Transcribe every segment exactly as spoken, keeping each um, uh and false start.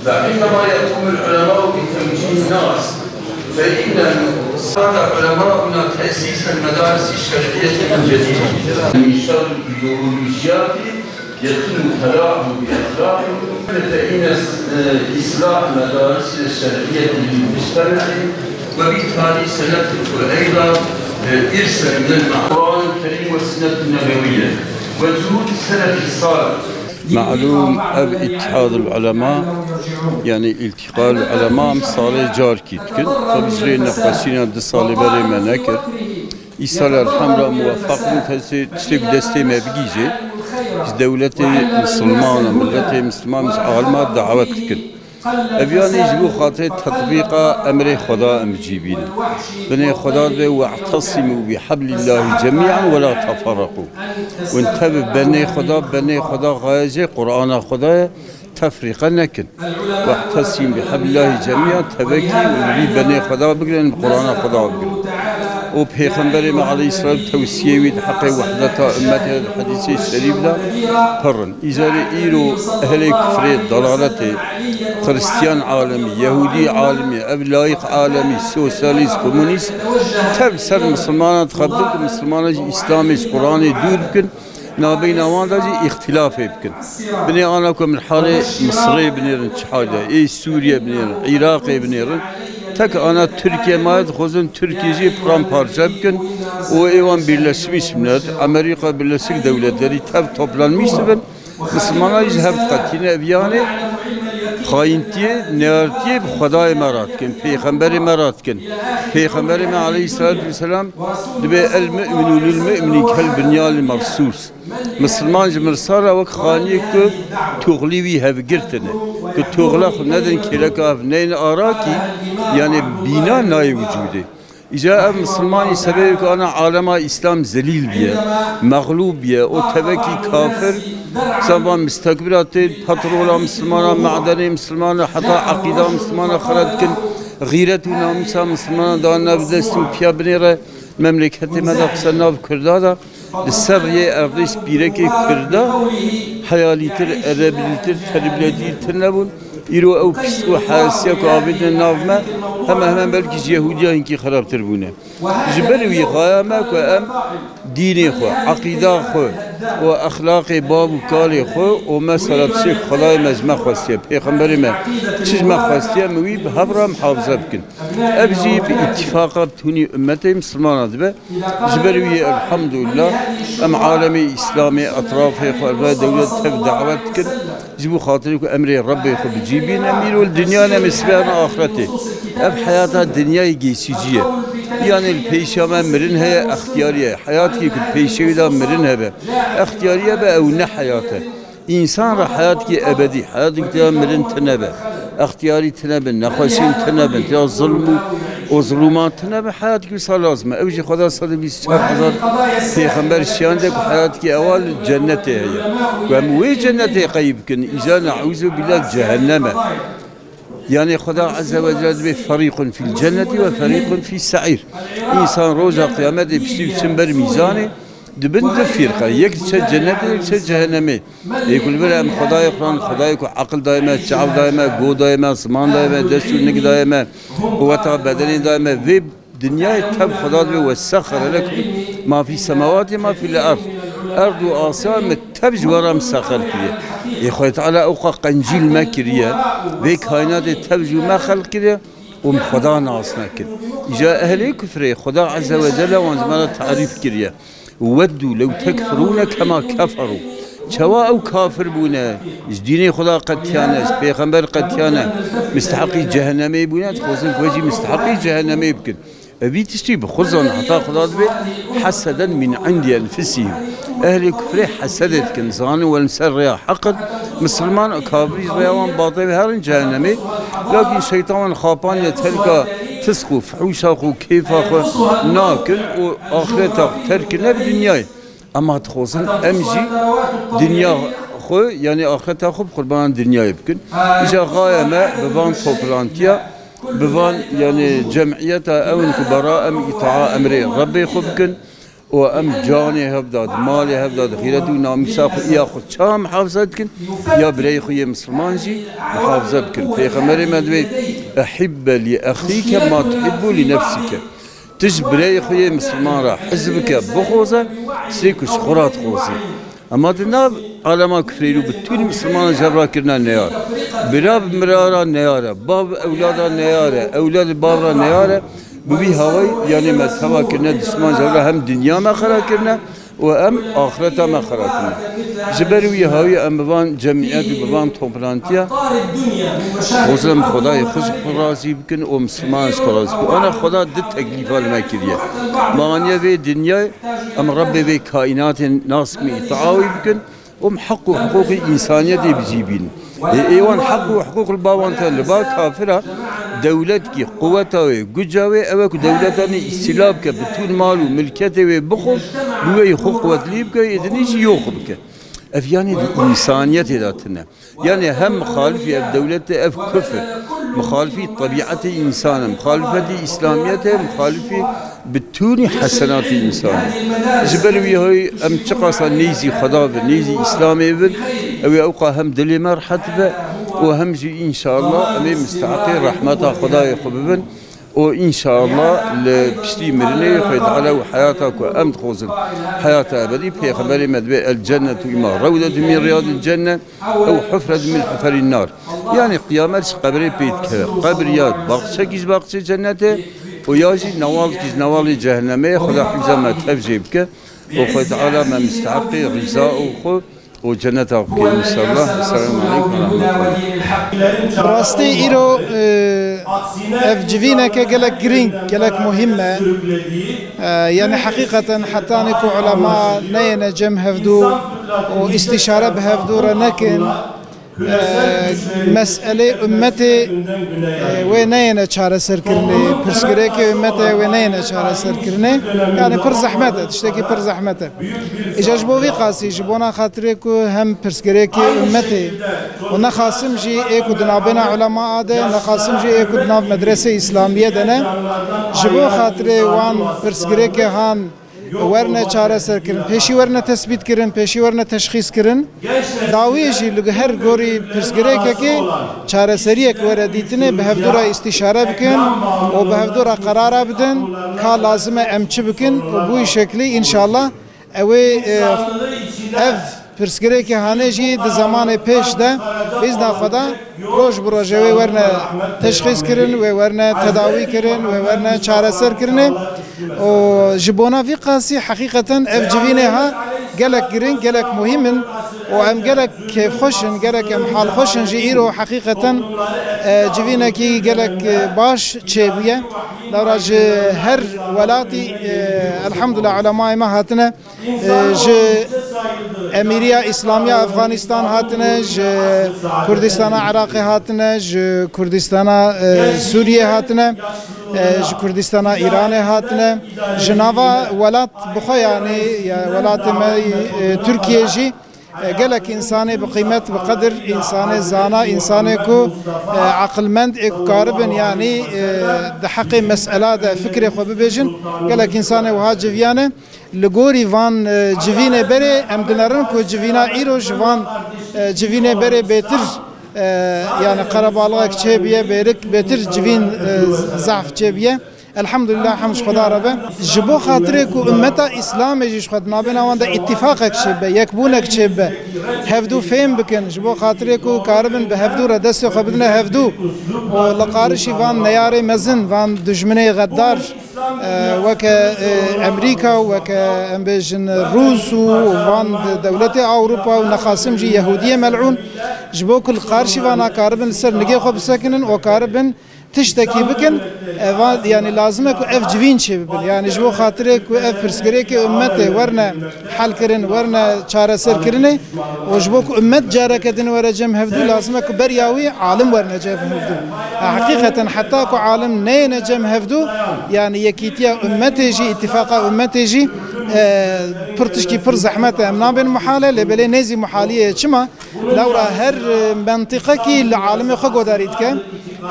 فعندما يقوم العلماء بتوجيه الناس، فإن صار علماؤنا تأسيس المدارس الشرعية من جديد من شر الإيديولوجيات يتم التلاعب بأخلاقهم، فإن إصلاح المدارس الشرعية للمجتمع، وبالتالي سندخل أيضا إرثا من القرآن الكريم والسنة النبوية وجهود السلف الصالح. معلوم، ev Îtîhad el Ulema, yanî Îltîqa el Ulema, em salê carkî dikin. Tabi ji rê nexweşîna du salê berê me nekir. Îsal elhemdulillah muwefeq bûn, kesê tiştê ku destê me bigihîje, ji dewletê misilman, miletê misilman, ji alima dawet dikin. Ev yanî ji bo xatirê tetbîqa emrê Xweda em bicîbînin. Binê Xweda dibe, "We'tesimû bi heblîllahî cemî'an we la teferreqû." Hûn tev bi benê Xweda, benê Xweda xaye jê Qur'ana Xweda ye, tefrîqe nekin. "We'tesimû bi heblîllahî cemî'an", tevekî û li vî benê Xweda bigirin, bi Qur'ana Xweda bigirin. Û Pêxemberê me aleyhisselam tewsiyê wî di heqê wehdeta ummetê di hedîsê şerîf de pir in. Îcarê îro ehlê kufrê, dalaletê, Xristiyan alemî, Yehûdî alemî, ev layîq alemî, sosyalîst, komûnîst, tev ser misilmanan dixebitin ku misilmanan ji Îslamê, ji Qur'anê dûr bikin, nabeyna wan de jî îxtîlafê bikin. Binê ana ku em li halê Misirê binêrin çi hal de, ê Sûriye binêrin, Iraqê binêrin, tek ana Tirkiye maye, dixwazin Tirkiye jî paramparça bikin û ê wan Birleşmiş Millet, Amerîka, Birleşik Devletleri tev toplanmış dibin. Misilmanan jî hev diqetîne, ev yanê xayîntiyê, neyartiyê bi Xwedayê me re dikin, pêxemberê me re dikin. Pêxemberê me aleyhisselatu vesselam dibê, "El mu'minu lil mu'mini kel bunyanil mersus." Misilman ji mirsar re wek xaniyê ku toxlî wî hevgirtine. Ku toxla xwe nedin kêleka hev neyne arakî, yanê bîna nayê wicûdê. Îca ev misilmanî sebebê ku ana alema Îslam zelîl biye, mexlûb biye, o tevekî kafir, sen van mistekbira tê, petrola misilmana, me'denê misilmana, heta eqîda misilmana xira dikin, xîret û namûsa misilmana dan nav dest û piya binêre, memleketê me de xise nav Kurda de. Li ser riyê erdê ji pîrekê Kurda heyalîtir, erebilîtir, terbiletî tune bûn. Îro ew pîst û heyasiya ku avêtine nav me, heme hemen belkî ji Yehûdiya hinkî xerabtir bûne. Ji ber wî xaya me ku em dînê xwe, eqîda xwe û exlaqê bav û kalê xwe û mesela tiştê ku Xwedayê me ji me xwestiye, Pêxemberê me çi ji me xwestiye, em wî bi hev re muhafaze bikin. Ev jî bi îtîfaqa bi tûnî ummetê misilmana dibe. Ji ber wî, elhamdulillah, em alemê Îslamê, etrafê xwe, ev dewlet tev dawet dikin. Ji bo xatirê ku emrê Rebbê xwe bicî bîn, em îro li dinya ne, em ê sibê herin axretê. Ev heyata dinyayê geçîcî ye. Yanê li pêşiya me mirin heye, extiyarî ye. Heyatkî ku pêşiya wî de mirin hebe, extiyarî hebe, ew ne heyat e. Însan re heyatkî ebedî, heyatkî têya mirin tune be, extiyarî tune be, nexweşîn tune be, têya zilm û, û zilûman tune be, heyatkî wisa lazim e. Ew jî Xweda sed û bîst û çar hezar pêxember şiyande ku heyatkî ewa li cennetê heye. Ku em wê cennetê qey bikin, îca ne'ûzubîllah cehennem e. Yanê Xweda Azze ve Celle dibê ferîqun fîl cennetî ve ferîqun fî se'îr. Însan roja qiyametê piştî biçin ber mîzanê, dibin du fîrqe. Yek diçe cennetê, yek diçe cehennemê. Ê ku li vir em Xwedayê Xuran, Xwedayê ku eqil daye me, çav daye me, go daye me, ziman daye me, dest û nik daye me, quweta bedenê daye me, vê dinyayê tev Xweda dibê, "Ve sexxere lekum ma fî semawatî ma fîl erd." Erd û asman min tev ji we re min sexer kiriye. Ê Xwedê Teala ewqa qencî li me kiriye, vê kaînatê tev ji me xelq kiriye û min Xweda nas nekin. Îca ehlê kufrê Xweda Azze ve Celle wan ji me re tarîf kiriye. "Weddu lew tekfurûne kema keferû." Çawa ew kafir bûne, ji dînê Xweda qetiyane, ji pêxember qetiyane, misteheqî cehennemê bûne, dixwazin ku we jî misteheqî cehennemê bikin. Ev vî tiştî bi xwe zanin, heta Xweda dibê, "Heseden min indî enfusihim." Ehlê kufrê hesedê dikin, zanin we li ser rêya heq in, misilman, kafirî rêya wan batê ve herin cehennemê. Lakin şeytan wan xapaniye terka fisq û fuhuşa xwe û kêfa xwe nakin û axireta xwe terk kirine bi dinyayê. Ema dixwazin em jî dinya xwe, yanî axireta xwe bi qurbana dinyayê bikin. Îca xaya me bi van toplantiya, bi van, yanî cemiyeta ew in ku bera em îtaa emrê Rebbê xwe bikin. û em canê hev da, di malê hev da, di xîret û namîsa xwe, iya xwe ça mihafize dikin, ya birayê xwe yê misilman jî mihafize bikin. Pêxemberê me divê, "Ehibbe li ehîke ma tuhibbu li nefsike." Tu ji birayê xwe yê misilman re hez bike, bixoze, tiştê ku ji xwe re dixwazî. Ema di nav alema kufrê û bi tûnî misilmanan ji hev re kirine neyar. Bira bi mira re neyar e, bav bi ewlada neyar e, ewlad bi bav re neyar e. Bi vî hawayî, yanî me teva kirine dişman ji hev re, hem dinya me xera kirine û hem axireta me xera kirine. Ji ber wî hawî em bi van cemiyet û bi van toplantiya xwezim Xwedayê xwe ji xwe razî bikin û misilman ji xwe razî bikin. Ana Xweda du teklîfa li me kiriye. Me aniye vê dinyayê em Rebbê vê kaînatê nas bikin, îtia wî bikin û em heq û hiqûqê însaniyetê bi cî bînin. Ê, ê wan heq û hiqûq li ba wan tune. Li ba kafira dewletkî quweta wê, guca wê ew e ku dewletanê îstîla bike, bi tûn mal û milketê wê bixwe, bi wê xwe quwetlî bike, ê dinê jî yo xwe bike. Ev yanî di însaniyetê de tune. Yanî hem mixalifî ev dewlet e, ev kufr, mixalifî tebîetê însan e, mixalifetî îslamiyet e, mixalifî bi tûnî hesenatî însan e. Ji ber wî hoy em çiqasa nêzî Xweda bin, nêzî Îslamê bin, ew ê ewqa hem dilê me rehet be û hem jî înşallah em ê misteheqê rehmeta Xwedayê xwe bibin. û înşallah li piştî mirinê Xwedê Teala û heyata ku em dixwazin, heyata ebedî, Pêxemberê me dibê, "El cennetu îma rewdetun min riyadil cenne ew hufretun min huferin nar." Yanî qiyamet ji qebrê pê dikeve. Qebir ya baxçekî ji baxçê cennetê û ya jî newalkî ji newalê cehennemê ye. Xweda hifza me tev jê bike û Xwedê Teala me misteheqê rîza û xwe û ceneta xwe bike înşallah. Esselamu aleykum ve rahmetullah. Rastî îro, e, ev civîneke gelek girîng, gelek muhîm e. E, yanî heqîqeten hetanî ku ulema neyêne cem hevdû û îstîşare bi hevdû re nekin, e, meselê ummetê, e, wê neyêne çareserkirinê, pirsgirêkê ummetê wê neyêne çareserkirinê. Yanî pir zehmet e, tiştekî pir zehmet e. Îca ji bo vî qasî, ji bona xatirê ku hem pirsgirêkê ummetê û nexasim jî ê ku di navbêna ulema a de, nexasim jî ê ku di nav medresê îslamiyê de ne, ji bo xatirê wan pirsgirêkê han werne çareserkirin, pêşî werne tesbîtkirin, pêşî werne teşxîskirin, dawiyê jî li her gorî pirsgirêkekê çareseriyek were dîtinê, bi hevdû re îstîşare bikin û bi hevdû re qerara bidin ka lazim e em çi bikin û bi wî şeklî înşallah Ew ê, e, ev pirsgirêkê hanê jî di zemanê pêş de, bîzna Xweda, roj bi rojê wê werne teşxîs kirin, wê werne tedawî kirin, wê werne çareser kirinê. Û ji bona vî qasî heqîqeten ev civînê ha gelek girîng, gelek muhîm in û em gelek kêfxweş in, gelek em halxweş in jî îro heqîqeten, e, civînekî gelek, e, baş çêbûye. Lewra ji her welatî, e, elhamdulillah ulemayê me hatine. E, ji Emîriya Îslamiya Efxanistan hatine, ji Kurdistana Iraqê hatine, ji Kurdistana, e, Sûriyê hatine, e, ji Kurdistana Îranê hatine. Ji nava welat bi xwe, yanî, ya welatê me, e, Tirkiye jî, e, gelek însanê bi qîmet, bi qedir, însanê zana, însanê ku, e, aqilmend ê ku karibin, yanî, e, di heqê mesela de fikrê xwe bibêjin, gelek însanê wiha civiyane. Li gorî van, e, civînê berê em dinerin ku civîna îro ji van, e, civînê berê bêtir, e, yani qerebalixek çêbûye, bêrik bêtir civîn, e, zehf çêbûye. Elhamdulillah, hemd ji Xweda re be. Ji bo xatirê ku ummeta Îslamê jî ji xwe di navbêna wan de îtîfaqek çêbibe, yekbûnek çêbibe, hevdû fêm bikin, ji bo xatirê ku karibin bi hevdû re destê xwe bidine hevdû û li qarişî van neyarê mezin, van dijminê xeddar, e, weke, e, Emerîka, weke, em bêjin, Rûs û van de-, dewletê Ewropa û nexasim jî Yehûdiyê melûn, ji bo ku li qarşî vana karibin li ser nigê xwe bisekinin û karibin tiştekî bikin, e, va-, yanî lazim e ku ev civîn çêbibin. Yanî ji bo xatirê ku ev pirsgirêkê ummetê werne helkirin, werne çareserkirinê û ji bo ku ummet careke din were cem hevdû, lazim e ku beriya wî alim werne cem hevdû. E, heqîqeten heta ku alim neyêne cem hevdû, yanî yekîtiya ummetê jî, îtîfaqa ummetê jî, e, pir tişkî pir zehmet e. Em nabên muhal e, lê belê nêzî muhaliyê ye. Çima? Lewra her, e, mentiqekî li alimê xwe godarî dike.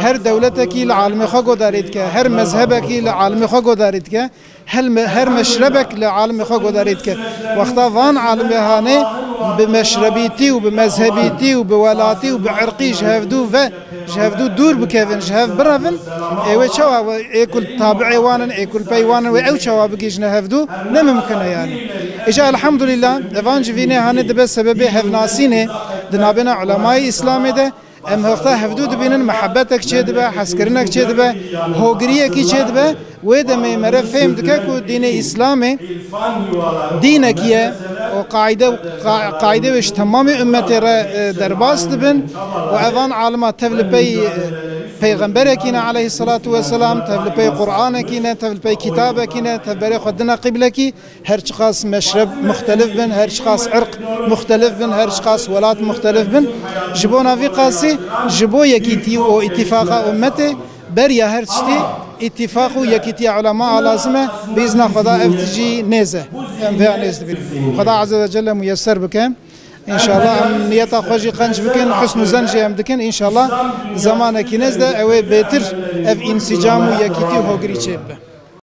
Her dewletekî li alimê xwe godarî dike, her mezhebekî li alimê xwe godarî dike, her me-, her meşrebek li alimê xwe godarî dike. Wexta van alimê hanê bi meşrebîtî û bi mezhebîtî û bi welatî û bi irqî ji hevdû ve, ji hevdû dûr bikevin, ji hev birevin, ê wê çawa we, ê ku li tabi'ê wan in, ê ku li pey wan in, wê ew çawa bigihîjine hevdû, ne mimkin e yanî. Îja elhamdulîllah, evan civînê hanê dibe sebebê hevnasînê di nabêna ulemayê Îslamê de. Em wexta hevdû dibînin, mihebetek çêdibe, hezkirinek çêdibe, hogiriyekî çêdibe. Wê demê mere fêm dike ku dînê Îslamê dînekî ye û qaîde, qa-, qaîde wê ji temamê ummetê re, e, derbas dibin û evan alima tev li pey, e, peyxemberekî ne aleyhisselatu vesselam, tev li pey Qur'anekî ne, tev li pey kitabekî ne, tev berê xwe dine qiblekî. Her çiqas meşreb muxtelif bin, her çiqas irq muxtelif bin, her çiqas welat muxtelif bin, ji bona vî qasî, ji bo yekîtî û îtîfaqa ummetê, beriya her tiştî îtîfaq û yekîtiya ulema a lazim e. Bi îzna Xweda ev tijî nêz e. Em vêya nêz dibînin. Xweda Azze ve Celle muyeser bike. Înşallah em niyeta xwe jî qenc bikin, husn û zen jî em dikin. Înşallah zemanekî nêz de ew ê bêtir ev însîcam û yekîtî û hogirî çêbibe.